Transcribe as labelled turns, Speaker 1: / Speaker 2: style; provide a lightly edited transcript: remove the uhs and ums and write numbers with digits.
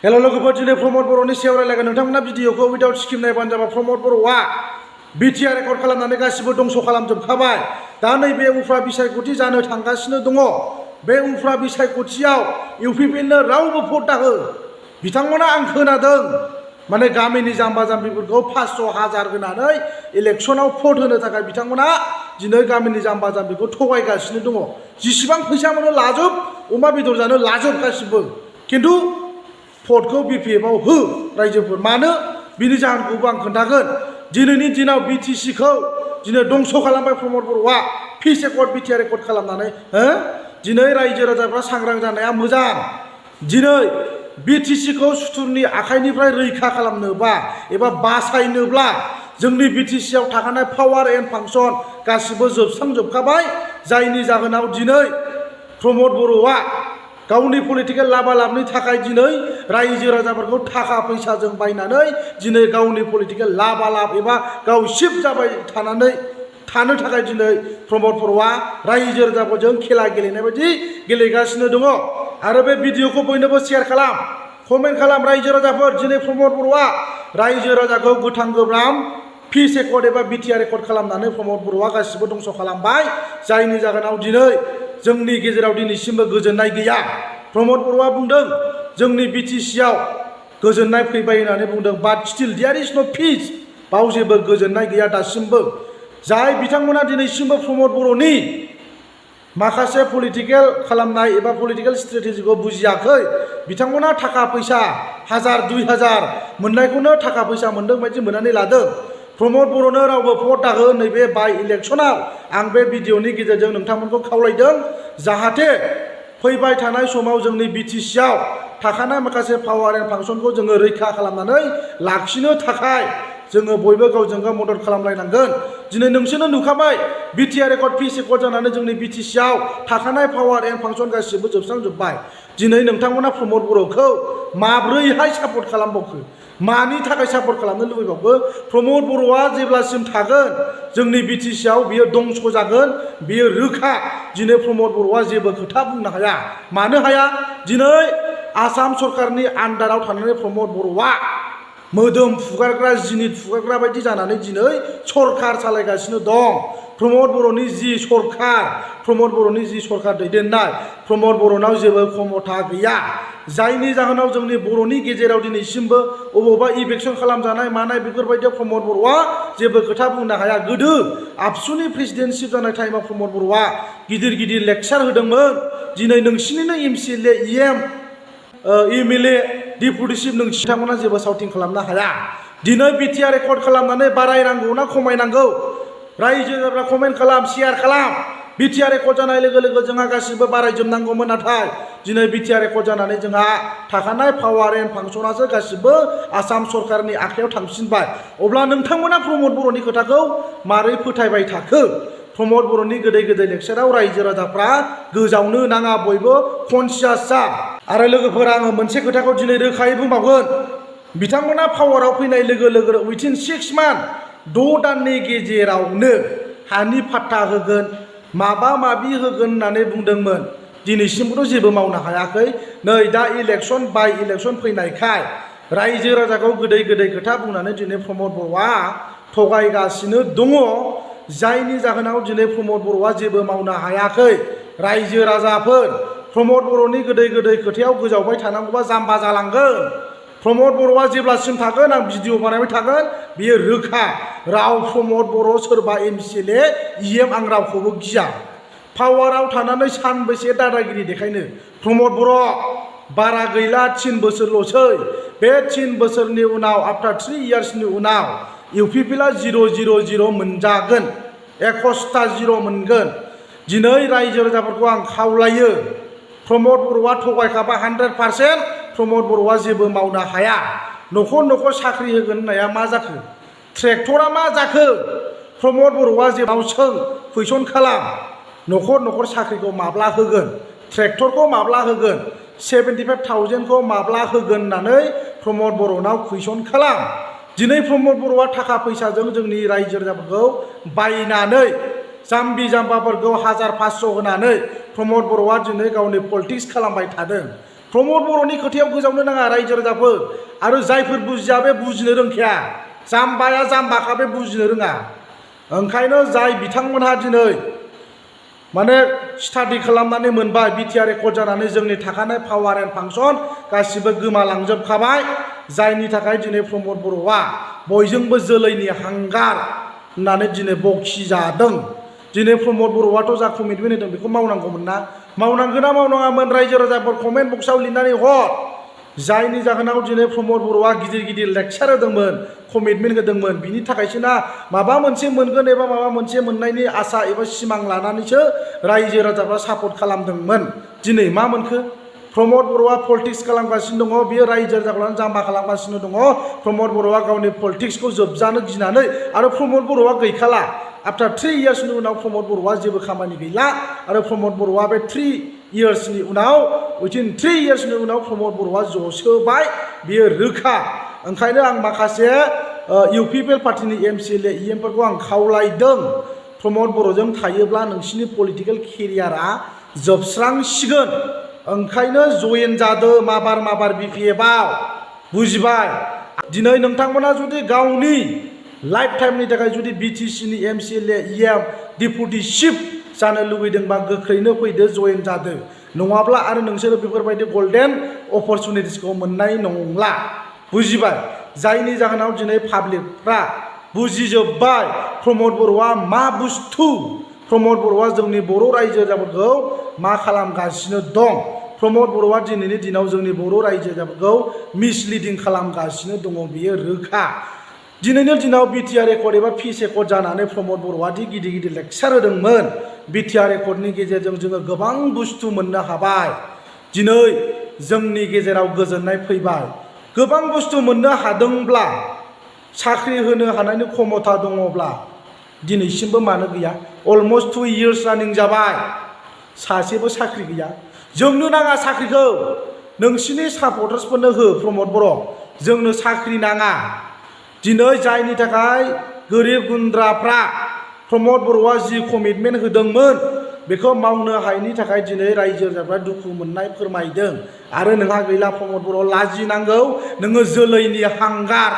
Speaker 1: Hello लोगोफोर दिनै प्रमद बर'नि सायाव रायलायगोन नोंथांमोना भिडिअखौ उइदाउट स्किप नायबानो जाबाय। प्रमद बर'आ बिटिआर रेकर्ड खालामनानै गासिबो दंस' खालामजोबखाबाय। दा नैबे उफ्रा बिसायख'थि जानो थांगासिनो दङ। बे उफ्रा बिसायख'थियाव इउपिपिएलनो रावबो भट दाहो। बिथांमोना आं खोनादों माने गामिनि जाम्बा जाम्बिफोरखौ 500,000 होनानै इलेक्सनाव भट होनो थाखाय बिथांमोना दिनै गामिनि जाम्बा जाम्बिखौ थगायगासिनो दङ। जिसिबां फैसा मोनो लाजोब, अमा बेदर जानो लाजोब गासिबो। खिन्थु भटखौ बिपिएफआव हो रायजोफोर। मानो बिनि जाहोनखौबो आं खोन्थागोन। दिनैनि दिनाव बिटिसिखौ दिनै दंस' खालामबाय प्रमद बर'आ फिस रेकर्ड बिटिआर रेकर्ड खालामनानै। दिनै रायजो राजाफ्रा सांग्रां जानाया मोजां। दिनै बिटिसिखौ सुथुरनि आखाइनिफ्राय रैखा खालामनोबा एबा बासायनोब्ला जोंनि बिटिसिआव थाखानाय पावार एन्ड फांसन गासिबो जोबस्रांजोबखाबाय। जायनि जाहोनाव दिनै प्रमद बर'आ गावनि पलिटिकेल लाबालाबनि थाखाय दिनै रायजो राजाफोरखौ थाखा फैसाजों बायनानै दिनै गावनि पलिटिकेल लाबालाब एबा गाव शिफ्ट जाबाय थानो थाखाय दिनै प्रमद बर'आ रायजो राजाफोरजों खेला गेलेनाय बायदि गेलेगासिनो दङ। आरो बे भिडिअखौ बयनोबो शेयार खालाम, कमेन्ट खालाम रायजो राजाफोर। दिनै प्रमद बर'आ रायजो राजाखौ गोथां गोब्राम फिस रेकर्ड एबा बिटिआर रेकर्ड खालामनानै प्रमद बर'आ गासिबो दंस' खालामबाय। जायनि जाहोनाव दिनै जोंनि गेजेराव दिनैसिमबो गोजोननाय गैया। प्रमद बर'आ बुंदों जोंनि बिटिसिआव गोजोननाय फैबाय होननानै बुंदों। बाट स्टिल देयार इज नो पिस। बाव जेबो गोजोननाय गैया दासिमबो। जाय बिथांमोना दिनैसिमबो प्रमद बर'नि माखासे पलिटिकेल खालामनाय एबा पलिटिकेल स्ट्रेटेजिखौ बुजियाखै, बिथांमोना थाखा फैसा 1000 2000 मोननायखौनो थाखा फैसा मोनदों बायदि मोननानै लादों। प्रमद बर'नो रावबो भट दाहो नैबे बाइ इलेक्सनाव। आं बे भिडिअनि गेजेरजों नोंथांमोनखौ खावलायदों जाहाथे फैबाय थानाय समाव जोंनि बिटिसिआव थाखानाय माखासे पावार एन्ड फांसनखौ जोङो रैखा खालामनानै लाखिनो थाखाय जोङो बयबो गावजों गाव मदद खालामलायनांगोन। दिनै नोंसोरनो नुखाबाय बिटिआर रेकर्ड फिस रेकर्ड जानानै जोंनि बिटिसिआव थाखानाय पावार एन्ड फांसन गासिबो जोबस्रांजोब्बाय। दिनै नोंथांमोना प्रमद बर'खौ माब्रैहाय सापर्ट खालामबावखो? मानि थाखाय सापर्ट खालामनो लुबैबावो? प्रमद बर'आ जेब्लासिम थागोन जोंनि बिटिसिआव बियो दंस' जागोन, बियो रोखा। दिनै प्रमद बर'आ जेबो खोथा बुंनो हाया। मानो हाया? दिनै आसाम सरकारनि आन्दाराव थानानै प्रमद बर'आ मोदोम फुगारग्रा जिनिद फुगारग्रा बायदि जानानै दिनै सरकार सालायगासिनो दं। प्रमद बर'नि जि सरकार, प्रमद बर'नि जि सरकार दैदेननाय, प्रमद बर'नाव जेबो क्षमता गैया। जायनि जाहोनाव जोंनि बर'नि गेजेराव दिनैसिमबो अबावबा इलेक्सन खालामजानाय मानाय बेफोरबायदियाव प्रमद बर'आ जेबो खोथा बुंनो हाया। गोदो आबसुनि प्रेसिडेन्टशिप जानाय टाइमाव प्रमद बर'आ गिदिर गिदिर लेक्सार होदोंमोन। दिनै नोंसिनिनो एमसिएलए एमएलए डिपुटिसिप नोंथांमोना जेबो साउटिं खालामनो हाया। दिनै बिटिआर रेकर्ड खालामनानै बारायनांगौ ना खमायनांगौ? रायजो राजाफ्रा कमेन्ट खालाम, शेयार खालाम। बिटिआर रेकर्ड जानाय लोगो लोगो जोंहा गासिबो बारायजोबनांगौमोन, नाथाय दिनै बिटिआर रेकर्ड जानानै जोंहा थाखानाय पावार एन्ड फांसनासो गासिबो आसाम सरकारनि आखायाव थांफिनबाय। अब्ला नोंथांमोना प्रमद बर'नि खोथाखौ मारै फोथायबाय थाखो? प्रमद बर'नि गोदै गोदै लेक्साराव रायजो राजाफ्रा गोजावनो नाङा, बयबो कनसियास जा। आरो लोगोफोर, आङो मोनसे खोथाखौ दिनै रोखायै बुंबावगोन। बिथांमोना पावाराव फैनाय लोगो लोगो उइथिन 6 मान्थ 6 दाननि गेजेरावनो हानि फाट्टा होगोन, माबा माबि होगोन होननानै बुंदोंमोन। दिनैसिमबोथ' जेबो मावनो हायाखै। नै दा इलेक्सन बाइ इलेक्सन फैनायखाय रायजो राजाखौ गोदै गोदै खोथा बुंनानै दिनै प्रमद बर'आ थगायगासिनो दङ। जायनि जाहोनाव दिनै प्रमद बर'आ जेबो मावनो हायाखै। रायजो राजाफोर, प्रमद बर'नि गोदै गोदै खोथायाव गोजावबाय थानांगौबा जाम्बा जालांगोन। प्रमद बर'आ जेब्लासिम थागोन, आं भिडिअ बानायबाय थागोन, बियो रोखा। राव प्रमद बर' सोरबा एमसिएलए आं रावखौबो गिया। पावाराव थानानै सानबेसे दादागिरि देखायनो? प्रमद बर' बारा गैला, 3 बोसोरल'सै। बे 3 बोसोरनि उनाव आफ्टार 3 इयार्सनि उनाव इउपिपिएलआ 000 मोनजागोन, 21टा 0 मोनगोन। दिनै रायजो राजाफोरखौ आं खावलायो, प्रमद बर'आ थगायखाबा 100%। प्रमद बर'आ जेबो मावनो हाया। न'खर न'खर साख्रि होगोन होननाया मा जाखो? ट्रेक्टरा मा जाखो? प्रमद बर'आ जेराव सों कुइसन खालाम। न'खर न'खर साख्रिखौ माब्ला होगोन? ट्रेक्टरखौ माब्ला होगोन? 75,000खौ माब्ला होगोन होननानै प्रमद बर'नाव कुइसन खालाम। दिनै प्रमद बर'आ थाखा फैसाजों जोंनि रायजो राजाफोरखौ बायनानै जाम्बि जाम्बाफोरखौ 1500 होनानै प्रमद बर'आ दिनै गावनि पलिटिक्स खालामबाय थादों। प्रमद बर'नि खोथायाव गोजावनो नाङा रायजो राजाफोर आरो जायफोर बुजिया बे बुजिनो रोंखाया जाम्बाया जाम्बाखा बे बुजिनो रोङा ओंखायनो जाय बिथांमोनहा दिनै माने स्टाडि खालामनानै मोनबाय बिटिआर रेकर्ड जानानै जोंनि थाखानाय पावार एन्ड फांसन गासिबो गोमालांजोबखाबाय जायनि थाखाय दिनै प्रमद बर'आ बयजोंबो जोलैनि हांगार होननानै दिनै बखिजादों दिनै प्रमद बर'आथ' जा कमिटमेन्ट होदों बेखौ मावनांगौमोन ना मावनांगोन ना मावनाङामोन रायजो राजाफोर कमेन्ट बक्सआव लिरनानै हर जायनि जाहोनाव दिनै प्रमद बर'आ गिदिर गिदिर लेक्सार होदोंमोन कमिटमेन्ट होदोंमोन बिनि थाखायसो ना माबा मोनसे मोनगोन एबा माबा मोनसे मोननायनि आसा एबा सिमां लानानैसो रायजो राजाफ्रा सापर्ट खालामदोंमोन दिनै मा मोनखो प्रमद बर'आ पलिटिक्स खालामगासिनो दङ बियो रायजो राजाखौ लानानै जाम्बा खालामगासिनो दङ प्रमद बर'आ गावनि पलिटिक्सखौ जोबजानो गिनानै आरो प्रमद बर'आ गैखाला आफ्टार 3 इयार्सनि उनाव प्रमद बर'आ जेबो खामानि गैला आरो प्रमद बर'आ बे 3 इयार्सनि उनाव उइथिन 3 इयार्सनि उनाव प्रमद बर'आ जसोबाय बियो रोखा ओंखायनो आं माखासे इउपिपिएल पार्टिनि एमसिएलए इएमफोरखौ आं खावलायदों प्रमद बर'जों थायोब्ला नोंसिनि पलिटिकेल केरियारा जोबस्रांसिगोन ओंखायनो जयेन जादो माबार बिपिएफआव बुजिबाय दिनै नोंथांमोना जुदि गावनि लाइफ टाइमनि थाखाय जुदि बिटिसिनि एमसिएलए इएम डिपुटि चिफ जानो लुबैदोंबा गोख्रैनो फैदो जयेन जादो नङाब्ला आरो नोंसोरो बेफोरबायदि गल्डेन अपरचुनिटिसखौ मोननाय नंला बुजिबाय जायनि जाहोनाव दिनै पाब्लिकफ्रा बुजिजोब्बाय प्रमद बर'आ मा बुस्थु प्रमद बर'आ जोंनि बर' रायजो राजाफोरखौ मा खालामगासिनो दं प्रमद बर'आ दिनैनि दिनाव जोंनि बर' रायजो राजाफोरखौ मिसलिडिं खालामगासिनो दङ बियो रोखा दिनैनि दिनाव बिटिआर रेकर्ड एबा फिस रेकर्ड जानानै प्रमद बर'आ दि गिदिर गिदिर लेक्सार होदोंमोन बिटिआर रेकर्डनि गेजेरजों जोङो गोबां बुस्थु मोननो हाबाय दिनै जोंनि गेजेराव गोजोननाय फैबाय गोबां बुस्थु मोननो हादोंब्ला साख्रि होनो हानायनि क्षमता दङब्ला दिनैसिमबो मानो गैया अलमस्ट 2 इयार्स रानिं जाबाय सासेबो साख्रि गैया जोंनो नाङा साख्रिखौ नोंसिनि सापर्टार्सफोरनो हो प्रमद बर' जोंनो साख्रि नाङा दिनै जायनि थाखाय गोरिब गुन्द्राफ्रा प्रमद बर'आ जि कमिटमेन्ट होदोंमोन बेखौ मावनो हायैनि थाखाय दिनै रायजो राजाफ्रा दुखु मोननाय फोरमायदों आरो नोंहा गैला प्रमद बर' लाजिनांगौ नोङो जोलैनि हांगार